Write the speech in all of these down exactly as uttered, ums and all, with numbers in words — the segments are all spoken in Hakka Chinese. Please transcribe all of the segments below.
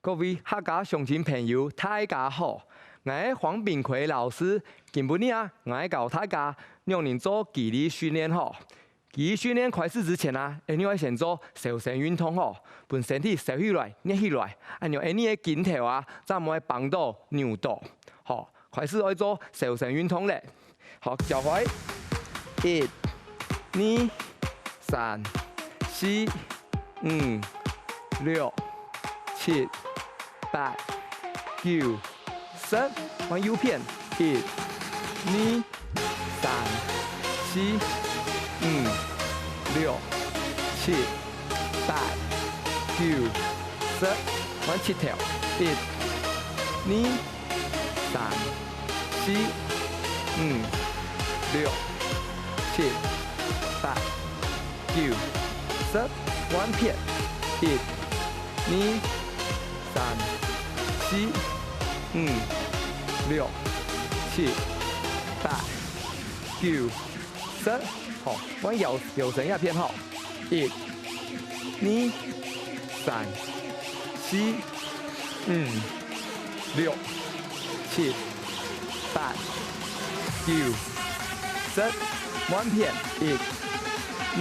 各位客家鄉親朋友，大家好！𠊎係黃炳奎老師，今晡日啊，𠊎教大家仰般做肌力訓練吼。 肌力訓練開始之前啊，𠊎等愛先做燒身運動吼，分身體燒起來、熱起來，恁樣𠊎等个筋頭啊，正毋會繃著、扭著。好，開始愛做燒身運動咧。好，腳踝，一、二、三、四、五、六、七、八、九、 十，換右片，一、二、三、四、五、六、七、八、九、十，換膝頭，一、二、三、四、五、六、七、八、九、十，換片，一、二、 三、四、五、六、七、八、九、十。好，換腰，腰身這片吼。一、二、三、四、五、六、七、八、九、十，換片，一、二、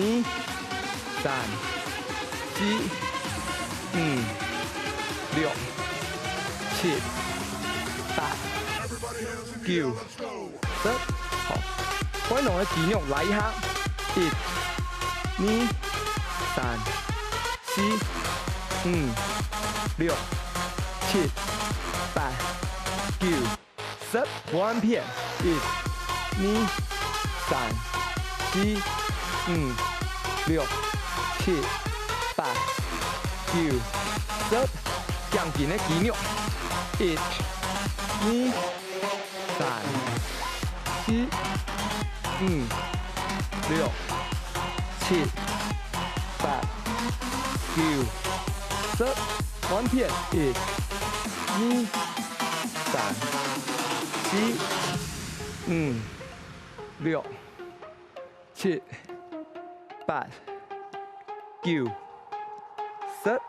三、四、五、六、七、八、九、十。好，換兩个肌肉拉一下，一、二、三、四、五、六、七、八、九、 十，換片，一、二、三、四、五、六、七、八、九、十，頸根个肌肉，一、二、三、四、五、六、七、八、九、十，換片，一、二、 三、四、五、六、七、八、九、十。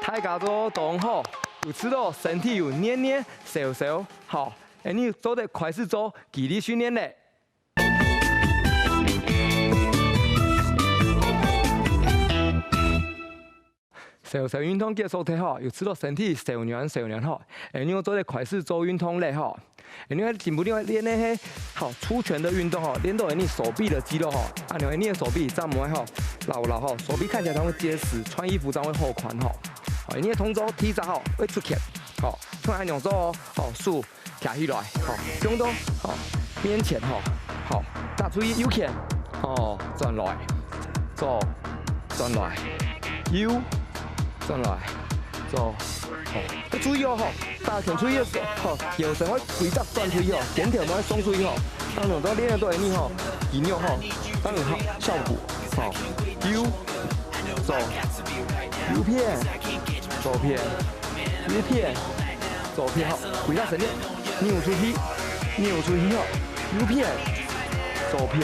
大家做當好，有試著身體有熱熱、燒燒，好，𠊎等做得開始做肌力訓練咧。 燒身運動結束忒吼，有試著身體燒暖燒暖吼，𠊎等做得開始做運動咧吼。𠊎等今晡日練个係吼，出拳个運動吼，練著𠊎等手臂个肌肉吼，恁樣𠊎等个手臂正毋會吼，老老吼，手臂看起來正會結實，穿衣服正會好看吼。好，𠊎等動作第一隻吼，會出拳，吼，像恁樣做哦，吼，手 擎起來，吼，放到，吼，面前，吼，好，再注意右拳，吼，轉來，左，轉來，右，轉來，左，吼，愛注意哦，吼，打拳出去个時候，吼，腰身愛規隻轉出去哦，肩頭毋愛送出去哦，恁樣做練个對你吼，肌肉吼，當有效，效果，吼，右，左，右片，左片，右片， 左片吼，規隻身體扭出去，扭出去吼，右片，左片，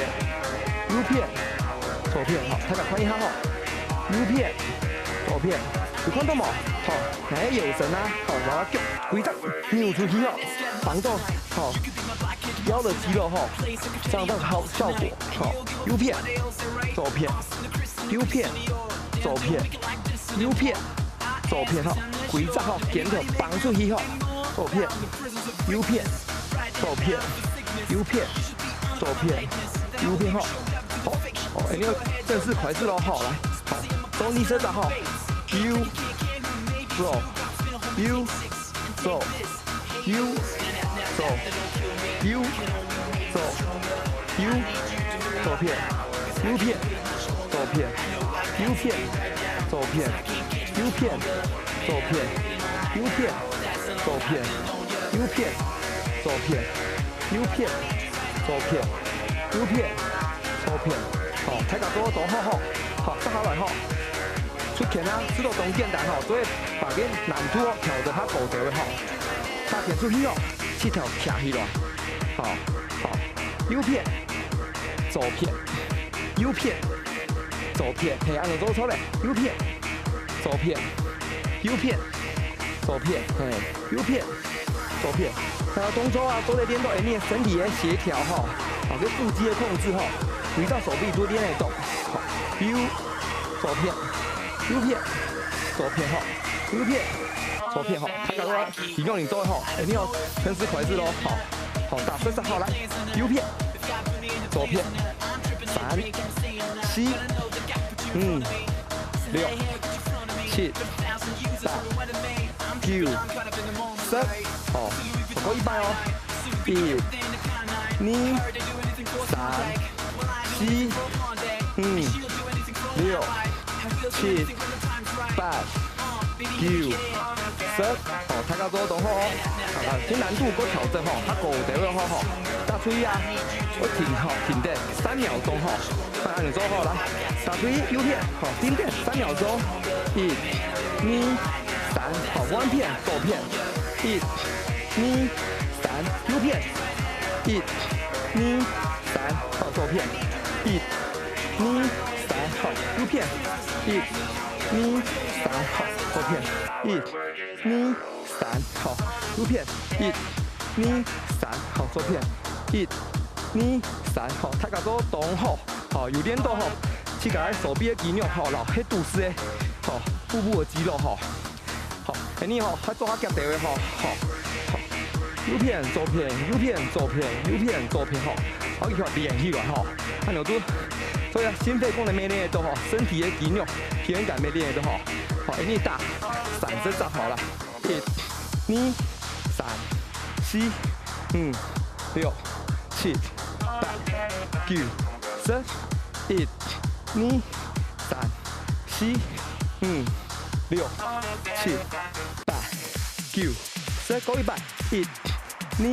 右片，左片吼，大家看一下吼，右片，左片，有看著無？吼，𠊎个腰身啊，吼，𠊎个腳規隻扭出去吼，幫助吼，腰个肌肉吼，這樣正好效果吼，右片，左片，右片，左片，右片。 左片吼，規隻吼，肩頭放出去吼，左片，右片，左片，右片，左片，右片吼。好，好，哎，你要正式開始咯，好，來，好，做二十隻吼，右，左，右，左， 右，左，右，左，右，左片，右片，左片，右片，左片，右片，左片，右片，左片，右片，左片，右片，左片，右片，左片。好，大家做到好吼，好，接下來吼，出拳啊，試著當簡單吼，所以把个難度哦調到較高兜个吼。 打拳出去哦，膝頭徛起來。好，好，右片，左片，右片，左片，嘿，恁樣做著咧。右片，左片，右片，左片，嘿，右片，左片。這動作啊，做得練到𠊎等个身體个協調吼，啊，个腹肌个控制吼，每隻手臂都練得到。好，右，左片，右片，左片吼，右片，左片吼。大家都一樣，你做吼，一定要順勢開始咯，好，好，打順勢好來，右片，左片，三，四，五，六，七，八，九，十，好，再過一擺哦，一，二，三，四，五，六，七，八，九，十，好，大家做到好哦。啊，這難度過調整吼，較高个位吼，好，大家注意啊，愛停吼，停等三秒鐘吼。 啊，恁樣做好，來，大腿右片，好，定等三秒鐘，一、二、三，好，換片，左片，一、二、三，右片，一、二、三，好，左片，一、二、三，好，右片，一、二、三，好，左片，一、二、三，好，右片，一、二、三，好，左片，一、二、三，好，大家做到好。 吼，有練到吼，自家个手臂个肌肉吼，摎該肚屎个，吼，腹部个肌肉吼。好，恁樣吼，還做下腳步个吼，吼，好，右片、左片、右片、左片、右片、左片吼，好，佢練起來吼，恁樣就，所以啊，心肺功能乜練得到吼，身體个肌肉、平衡感乜練得到吼，好，恁樣打三十隻好了。 一、二、三、四、五、六、七、八、九、十。一、二、三、四、五、六、七、八、九、十。過一擺。一、二、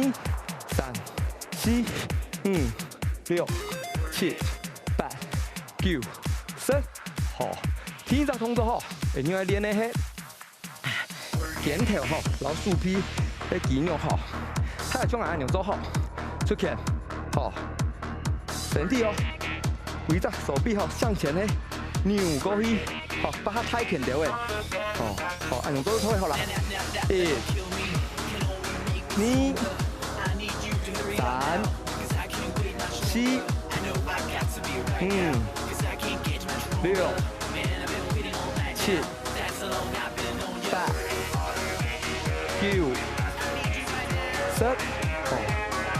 三、四、五、六、七、八、九、十。好，第一隻動作吼，𠊎等愛練个係 肩頭吼，摎手臂个肌肉吼，大家像恁樣做吼，出拳，吼，身體哦，每隻手臂吼向前个扭過去，吼，把它抬起來个，吼，好，恁樣做就好了，好啦。一、二、三、四、五、六、七、 八、九、十。哦，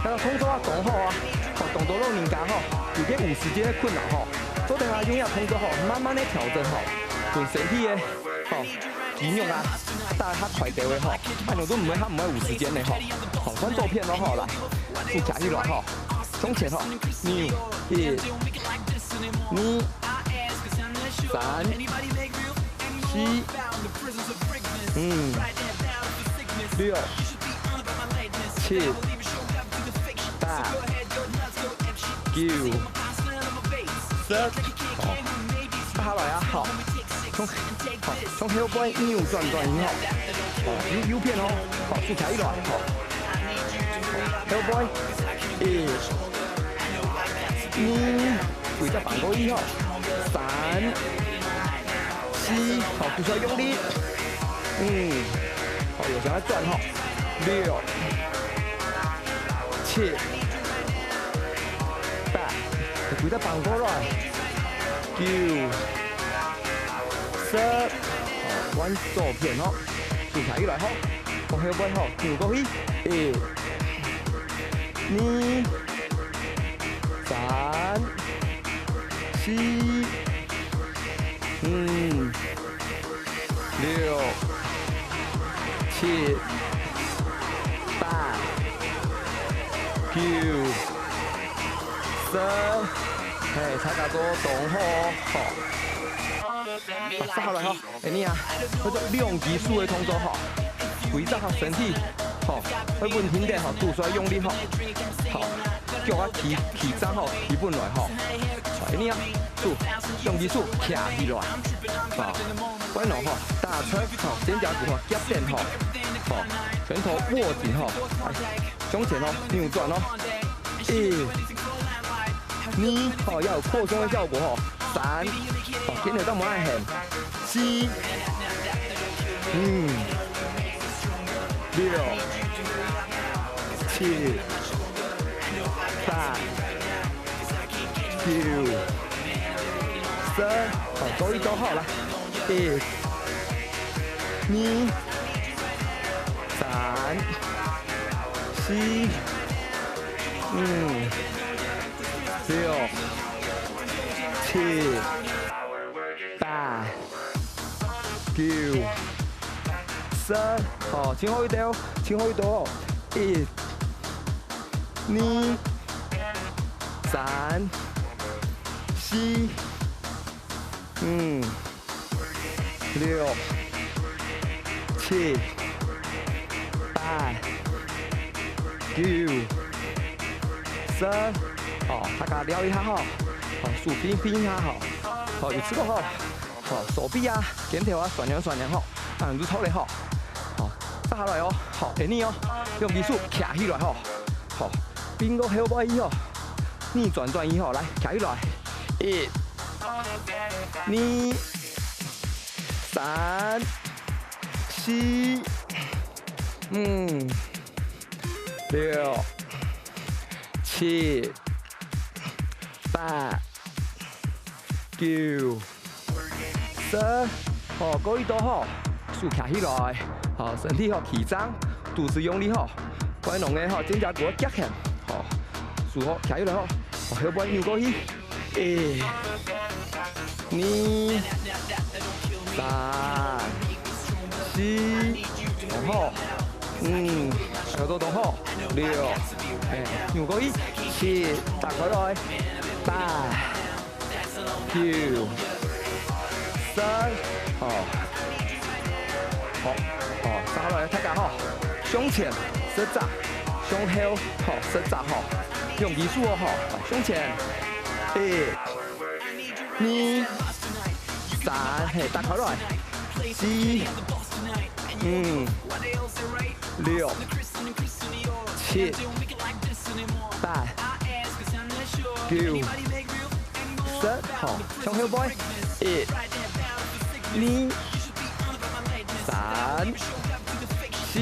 該个動作啊，當好啊，哦，當多老人家吼，有个有時間个困難吼，做得啊，用這動作吼，慢慢个調整吼，分身體个，吼，肌肉啊，打較快點个吼，恁樣就毋會較毋會有時間个吼。好，換左片咯吼，來，手擎起來吼，向前吼，扭，一、二、三、四、 五、六、七、八、九、十。好，接下來啊，好，從，好，從後背扭轉轉去，吼。好，右，右片哦，好，手擎起來，好。後背，一、二， 對，再翻過去吼。三、四，好，肚屎用力。五，好，右向下轉吼。六、七、八，對，再翻過來。九、十，好，換左片吼。手擎起來吼。往後背吼，扭過去。一、 二、三、四、五、六、七、八、九、十。嘿，大家做到好，好。啊，接下來吼。 恁樣啊，做兩隻手个動作吼，對，這下身體吼，愛穩定點吼，肚屎用力吼，好，腳啊企，企正吼，企穩來吼，好，恁樣啊，手，兩隻手擎起來，好，然後吼，打直吼，肩胛骨吼，夾等吼，好，拳頭握緊吼，哎，向前吼，扭轉哦，一、二，好，愛有擴胸个效果吼，三，好，肩頭再莫恁絚。 四、五、六、七、八、九、十，好，做一到好，來，一、二、三、四、五、六、七、八、九、十，好，盡後一到，盡後一到，一、二、三、四、五、六、七、八、九、十，好，大家撩一下吼，好，手分分一下吼，好，有試過吼。 好，手臂啊，肩頭啊，痠軟痠軟吼，恁樣就著咧吼。好，接下來哦，好，恁樣哦，用力手徛起來吼。好，並過後背去吼，逆轉轉去吼，來，徛起來。一、二、三、四、五、六、七、八、九、 十，好，過一到吼，手徛起來，好，身體好企正，肚屎用力吼，背囊个吼，肩胛骨夾緊，好，手好徛起來吼，好，後背扭過去，一、二、三、四，好，五，還有做到吼，六，哎，扭過去，七，打開來，八、 九、十，好，好，好，接下來大家吼，向前十隻，向後吼十隻吼，用力手哦吼，向前，一、二、三，嘿，打開來，四、五、六、七、八、九、 十，好，向後背，一、二、三、四、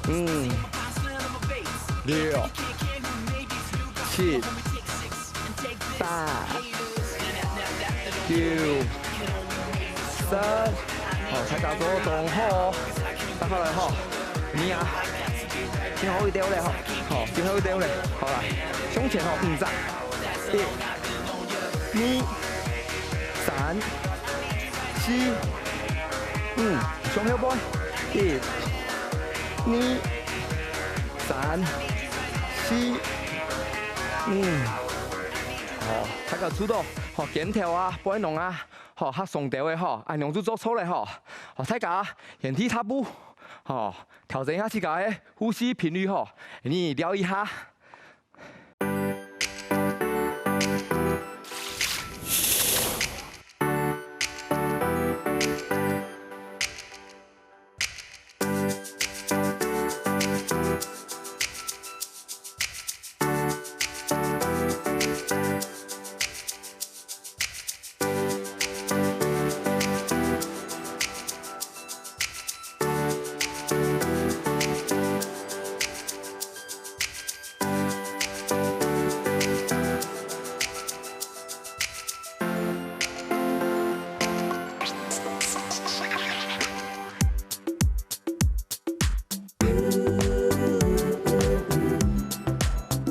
五、六、七、八、九、十，好，大家做到吼，打開來吼，你啊，盡後一條咧吼，好，盡後一條咧，好啦，向前吼，五隻。 一、二、三、四、五，向後背，一、二、三、四、五。好，大家做到，好，肩頭啊，背囊啊，好，較鬆兜仔吼，恁樣就做著咧吼。好，大家原地踏步，好，調整一下自家个呼吸頻率吼，你撩一下。